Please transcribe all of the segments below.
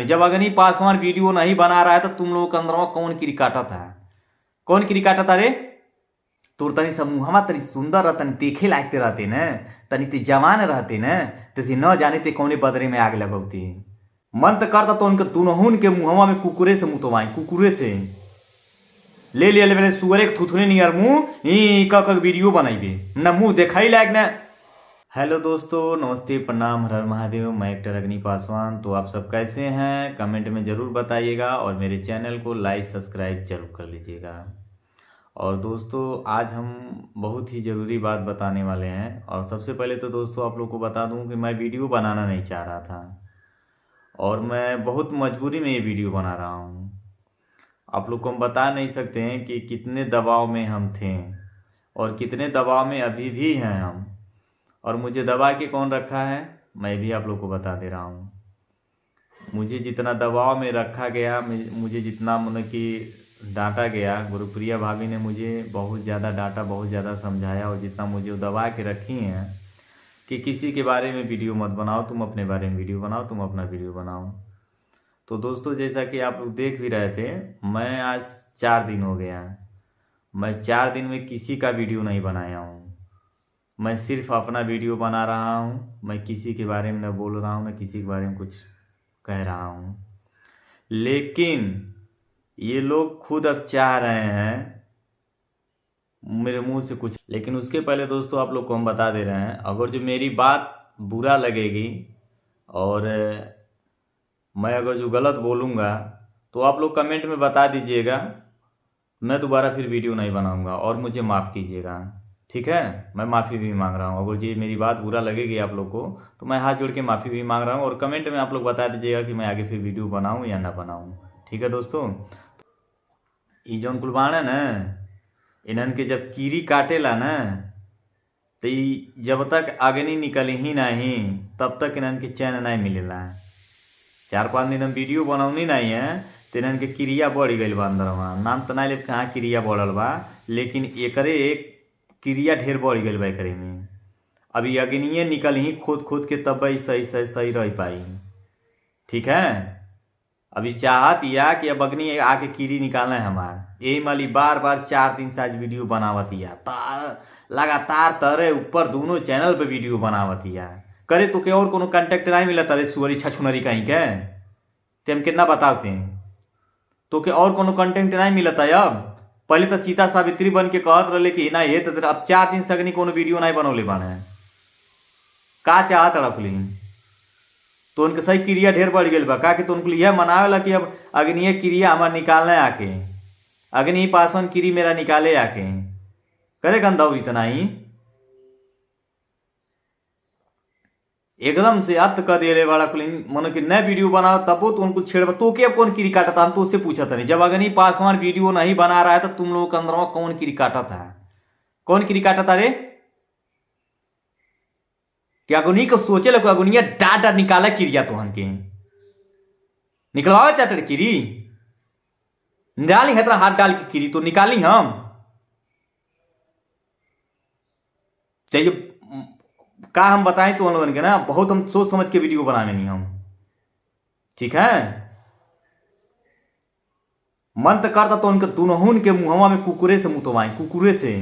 जब अग्नि पासवान वीडियो नहीं बना रहा है तो तुम लोगों के अंदर में कौन कीड़ी काटता है? कौन कीड़ी काटता रे? तोर तनी समूहमा तनी सुंदर रह, तनी देखे लायक ते रहते न, तनी ते जवान रहते न, ते न जाने ते कौने बदरे में आग लगौती। मन तो करता तो उनके दुनहुन के मुहवा में कुकुरे से मुतवाई, कुकुरे से ले लिया ले सुअरे के थुथुने नियर मुँह ई क वीडियो बनाइबे न मुँह देखाई लायक न। हेलो दोस्तों, नमस्ते, प्रणाम, हर हर महादेव। मैं एक्टर अग्नि पासवान। तो आप सब कैसे हैं कमेंट में ज़रूर बताइएगा और मेरे चैनल को लाइक सब्सक्राइब जरूर कर लीजिएगा। और दोस्तों आज हम बहुत ही ज़रूरी बात बताने वाले हैं। और सबसे पहले तो दोस्तों आप लोग को बता दूं कि मैं वीडियो बनाना नहीं चाह रहा था और मैं बहुत मजबूरी में ये वीडियो बना रहा हूँ। आप लोग को हम बता नहीं सकते हैं कि कितने दबाव में हम थे और कितने दबाव में अभी भी हैं हम। और मुझे दबा के कौन रखा है मैं भी आप लोग को बता दे रहा हूँ। मुझे जितना दबाव में रखा गया, मुझे जितना मतलब कि डांटा गया, गुरुप्रिया भाभी ने मुझे बहुत ज़्यादा डांटा, बहुत ज़्यादा समझाया और जितना मुझे दबा के रखी हैं कि किसी के बारे में वीडियो मत बनाओ, तुम अपने बारे में वीडियो बनाओ, तुम अपना वीडियो बनाओ। तो दोस्तों जैसा कि आप लोग देख भी रहे थे, मैं आज 4 दिन हो गया, मैं 4 दिन में किसी का वीडियो नहीं बनाया हूँ। मैं सिर्फ अपना वीडियो बना रहा हूँ। मैं किसी के बारे में न बोल रहा हूँ, न किसी के बारे में कुछ कह रहा हूँ। लेकिन ये लोग खुद अब चाह रहे हैं मेरे मुंह से कुछ। लेकिन उसके पहले दोस्तों आप लोग को हम बता दे रहे हैं, अगर जो मेरी बात बुरा लगेगी और मैं अगर जो गलत बोलूँगा तो आप लोग कमेंट में बता दीजिएगा, मैं दोबारा फिर वीडियो नहीं बनाऊँगा और मुझे माफ़ कीजिएगा, ठीक है। मैं माफ़ी भी मांग रहा हूँ। अगर जी मेरी बात बुरा लगेगी आप लोग को तो मैं हाथ जोड़ के माफ़ी भी मांग रहा हूँ। और कमेंट में आप लोग बता दीजिएगा कि मैं आगे फिर वीडियो बनाऊँ या ना बनाऊँ, ठीक है दोस्तों। ई जौन कुल बाड़े न, इन्हन के जब कीड़ी काटेला न तो ई जब तक अग्नि निकली ही नहीं तब तक इन्हन के चैन नहीं मिलेला। 4-5 दिन हम वीडियो बनौनी नहीं है तो इन्हन के क्रिया बढ़ गई बा अंदरवा। नाम तो नहीं ले कहाँ क्रिया बढ़ल बा, लेकिन एकरे एक क्रिया ढेर बढ़ गई बा एकरे में। अभी अग्निये निकल ही खोद खोद के तब सही सही सही रह पाई, ठीक है। अभी चाहत या कि अब अग्नि आके कीड़ी निकालना है हमार, यही माली बार बार 4 दिन से आज वीडियो बनावत या तार लगातार तरे ऊपर दोनों चैनल पे वीडियो बनावत या करे तो के और कोनो कांटेक्ट नहीं मिला तारे सुअरी छछुनरी कहीं के ते हम कितना बताते हैं तो के और कोनो कंटेंट नहीं मिलता। अब पहले तो सीता सावित्री बन के कहत रहे कि ना ये तो अब 4 दिन से अग्नि कोनो वीडियो नहीं बनौले बाने, का चाहत रखली तो उनके सही क्रिया ढेर बढ़ गई बा। का कि तो उनको यह मनावेला कि अब अग्निय क्रिया हमार निकालने आके, अग्नि पासवान क्री मेरा निकाले आके करे गंदा इतना ही एकदम से अत कर दे वाला कुल मन कि नए वीडियो बनाओ तबो तो उनको छेड़ तो के अब कौन कीड़ी काटता, हम तो उससे पूछा था नहीं। जब अग्नि पासवान वीडियो नहीं बना रहा है तो तुम लोगों के अंदर में कौन कीड़ी काटता है? कौन कीड़ी काटता रे? कि अग्नि को सोचे लगे अग्निया डाटा निकाला क्रिया तोहन के निकलवावे चाहते रे कीड़ी डाली है हाथ डाल के कीड़ी तो निकाली हम चाहिए का हम बताएं तो उन लोगन के ना बहुत हम सोच समझ के वीडियो बनावे नहीं हम, ठीक है। मन तो करता तो उनके दुनहुन के मुहवा में कुकुरे से मुतवाई, कुकुरे से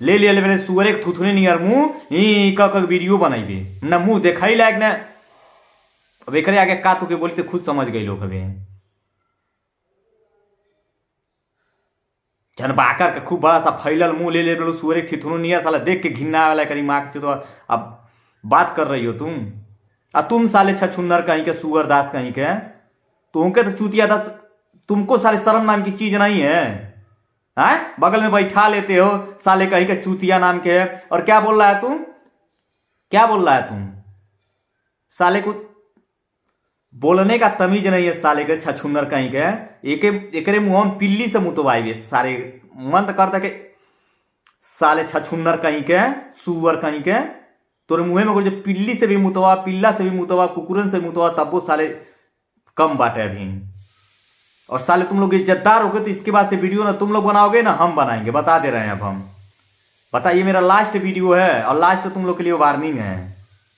ले लिया ले सुअरे के थुथुने नियर मुँह ई क वीडियो बनाइबे न मुँह देखाई लायक न। अब एकरे आगे का तो के बोलते खुद समझ गई लोग। अभी जनबाकर के खूब बड़ा सा फैलल मुँह ले ले सुअरे के थुथुनो नियर साला देख के घिन्ना वाला करी माँ के तो अब बात कर रही हो तुम। आ तुम साले छछुन्नर कहीं के सुअर दास कहीं के तुमके तो चूतिया दास, तुमको साले शर्म नाम की चीज नहीं है, हैं? बगल में बैठा लेते हो साले कहीं के चूतिया नाम के। और क्या बोल रहा है तुम, क्या बोल रहा है तुम? साले को बोलने का तमीज नहीं है साले के छछुन्नर कहीं के। एक एकरे मुंह में पिल्ली से मुतवाइबे सारे मन तो करता के साले छछुन्नर कहीं के सुअर कहीं के तोरे मुँह में जो पिल्ली से भी मुतवा, पिल्ला से भी मुतवा, कुकुरन से मुतवा तब वो साले कम बाटे अभी। और साले तुम लोग इज्जतदार हो गए तो इसके बाद से वीडियो ना तुम लोग बनाओगे ना हम बनाएंगे, बता दे रहे हैं अब हम। पता ये मेरा लास्ट वीडियो है और लास्ट तुम लोग के लिए वार्निंग है,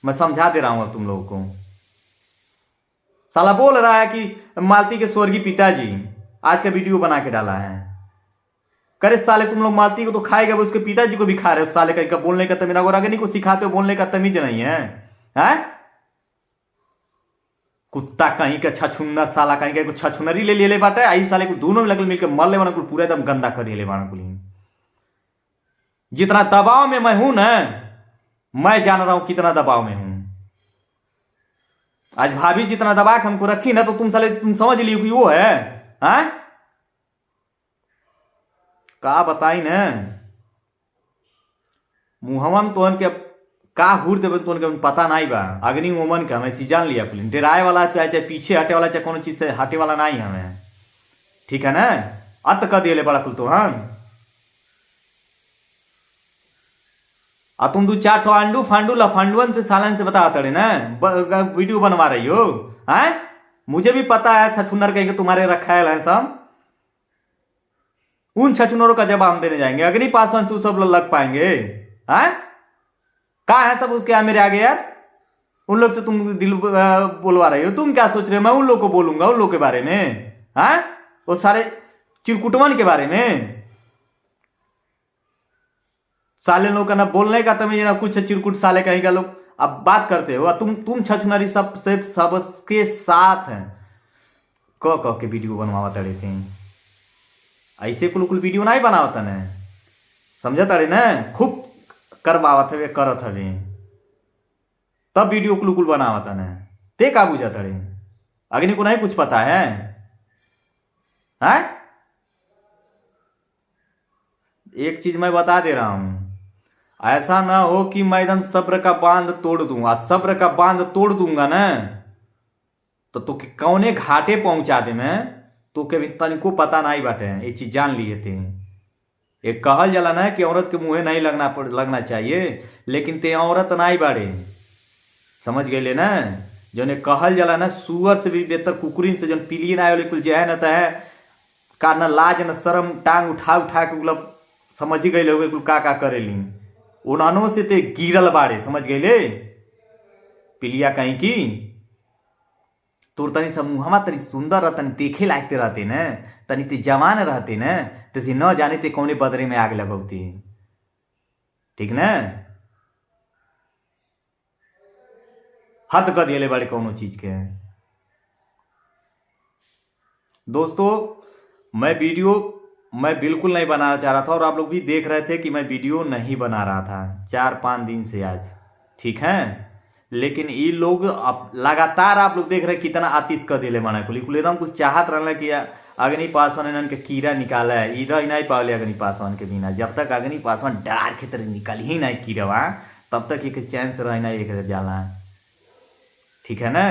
मैं समझा दे रहा हूं अब तुम लोगों को। साला बोल रहा है कि मालती के स्वर्गीय पिताजी आज का वीडियो बना के डाला है। करे साले तुम लोग मालती को तो खाएगा, उसके पिताजी को भी खा रहे हो साले का। बोलने का तमीज अगर नहीं को सिखाते हो, बोलने का तमीज नहीं है, हैं? कुत्ता कहीं का छछुन्नर साला कहीं का छछुन्नरी ले ले बाटे। आई साले को दोनों में लगल मिलकर मर ले बना कुल पूरा एकदम गंदा कर ले बाना कुल। जितना दबाव में मैं हूं ना, मैं जान रहा हूं कितना दबाव में हूं। आज भाभी जितना दबा के हमको रखी ना, तो तुम साले तुम समझ लियो कि वो है, हाँ? का बताई ना मुहवा में तोहन के का हुर देबे तोहन के पता नहीं बा। अग्नि ओमन के हमें चीज जान लिया कुल। डराए वाला चाहे पीछे हटे वाला चाहे कोनो चीज से हटे वाला नहीं हमें, ठीक है ना। अत कर दिए बड़ा कुल तोहन। आ तुम दू चार ठो आंडू फांडू लफांडुअन से सालन से बता तड़े ना, वीडियो बनवा रही हो, हैं? मुझे भी पता है छछुनर कहीं के तुम्हारे रखा है सब। उन छछुनरों का जवाब हम देने जाएंगे। अग्नि पासवान से सब लग पाएंगे, हैं? कहाँ है सब उसके मेरे आगे यार। उन लोग से तुम दिल बोलवा रही हो। तुम क्या सोच रहे हो मैं उन लोग को बोलूंगा उन लोग के बारे में, हैं? वो सारे चिरकुटवन के बारे में साले लोग का ना बोलने का तमीज ना कुछ। चिरकुट साले कहीं का लोग अब बात करते हो। तुम छछुनरी सब से सबके साथ हैं क क के वीडियो बनवावा तड़े थे। ऐसे कुल कुल वीडियो नहीं बनावता ने, समझा तड़े ना। खूब करवावत हवे करत हवे तब वीडियो कुल कुल बनावता ने। ते का बुझा तड़े अग्नि को नहीं कुछ पता है, हैं? एक चीज मैं बता दे रहा हूं, ऐसा ना हो कि मैं एकदम सब्र का बांध तोड़ दूंगा। सब्र का बांध तोड़ दूंगा ना तो कौने घाटे पहुंचा दे मैं तो के भी तनिको पता नहीं बाटे। ये चीज जान लिए थे। एक कहल जाला ना कि औरत के मुँहे नहीं लगना चाहिए, लेकिन ते औरत नहीं बाड़े, समझ गए ना। जो ने कहल जाला ना सुअर से भी बेहतर कुकुरिन से जो पीलिए ना आए कुल जे है ना है का न लाज न शर्म टांग उठा उठा के मतलब समझ ही गए कुल का का करेली। उन्होंने से ते गिरल बाड़े, समझ गए। पिलिया कहीं की तोर तनी समूहमा तनी सुंदर रह, तनी देखे लायक रहते न, तनी ते जवान रहते न, ते न जाने ते कौने बदरे में आग लगौती, ठीक न। हद कर दिए बड़े कौनो चीज के। दोस्तों मैं बिल्कुल नहीं बनाना चाह रहा था और आप लोग भी देख रहे थे कि मैं वीडियो नहीं बना रहा था 4-5 दिन से आज, ठीक है। लेकिन ये लोग अब लगातार आप लोग देख रहे हैं कितना आतिश कर दिले माना कुल कुल एकदम कुछ चाहत रहा कि अग्नि पासवान इन्हन के कीड़ा निकाला है। इधर ही नहीं पावले अग्नि पासवान के बिना। जब तक अग्नि पासवान डार के तरह निकल ही नहीं कीड़वा तब तक एक चैन से रहना एक जाला, ठीक है ना।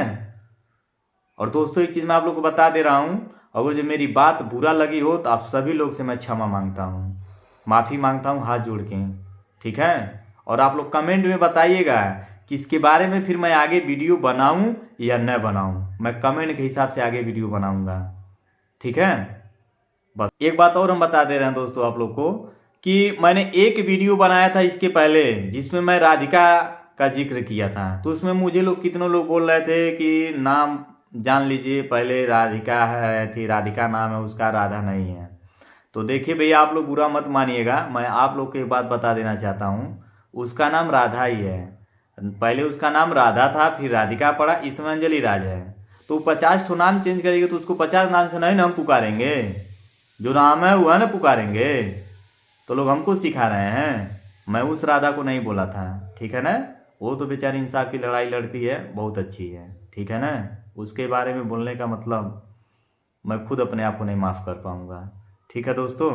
और दोस्तों एक चीज़ मैं आप लोग को बता दे रहा हूँ, अगर जो मेरी बात बुरा लगी हो तो आप सभी लोग से मैं क्षमा मांगता हूँ, माफ़ी मांगता हूँ हाथ जोड़ के, ठीक है। और आप लोग कमेंट में बताइएगा कि इसके बारे में फिर मैं आगे वीडियो बनाऊँ या न बनाऊँ। मैं कमेंट के हिसाब से आगे वीडियो बनाऊँगा, ठीक है। बस एक बात और हम बता दे रहे हैं दोस्तों आप लोग को कि मैंने एक वीडियो बनाया था इसके पहले जिसमें मैं राधिका का जिक्र किया था, तो उसमें मुझे लोग कितनों लोग बोल रहे थे कि नाम जान लीजिए पहले राधिका है थी, राधिका नाम है उसका, राधा नहीं है। तो देखिए भैया आप लोग बुरा मत मानिएगा, मैं आप लोग को एक बात बता देना चाहता हूँ, उसका नाम राधा ही है। पहले उसका नाम राधा था, फिर राधिका पड़ा, इसमें अंजलि राज है। तो 50 ठो नाम चेंज करेंगे तो उसको 50 नाम से नहीं ना हम पुकारेंगे, जो नाम है वह ना पुकारेंगे। तो लोग हमको सिखा रहे हैं, मैं उस राधा को नहीं बोला था, ठीक है ना। वो तो बेचारी इंसाफ की लड़ाई लड़ती है, बहुत अच्छी है, ठीक है ना। उसके बारे में बोलने का मतलब मैं खुद अपने आप को नहीं माफ़ कर पाऊँगा, ठीक है दोस्तों।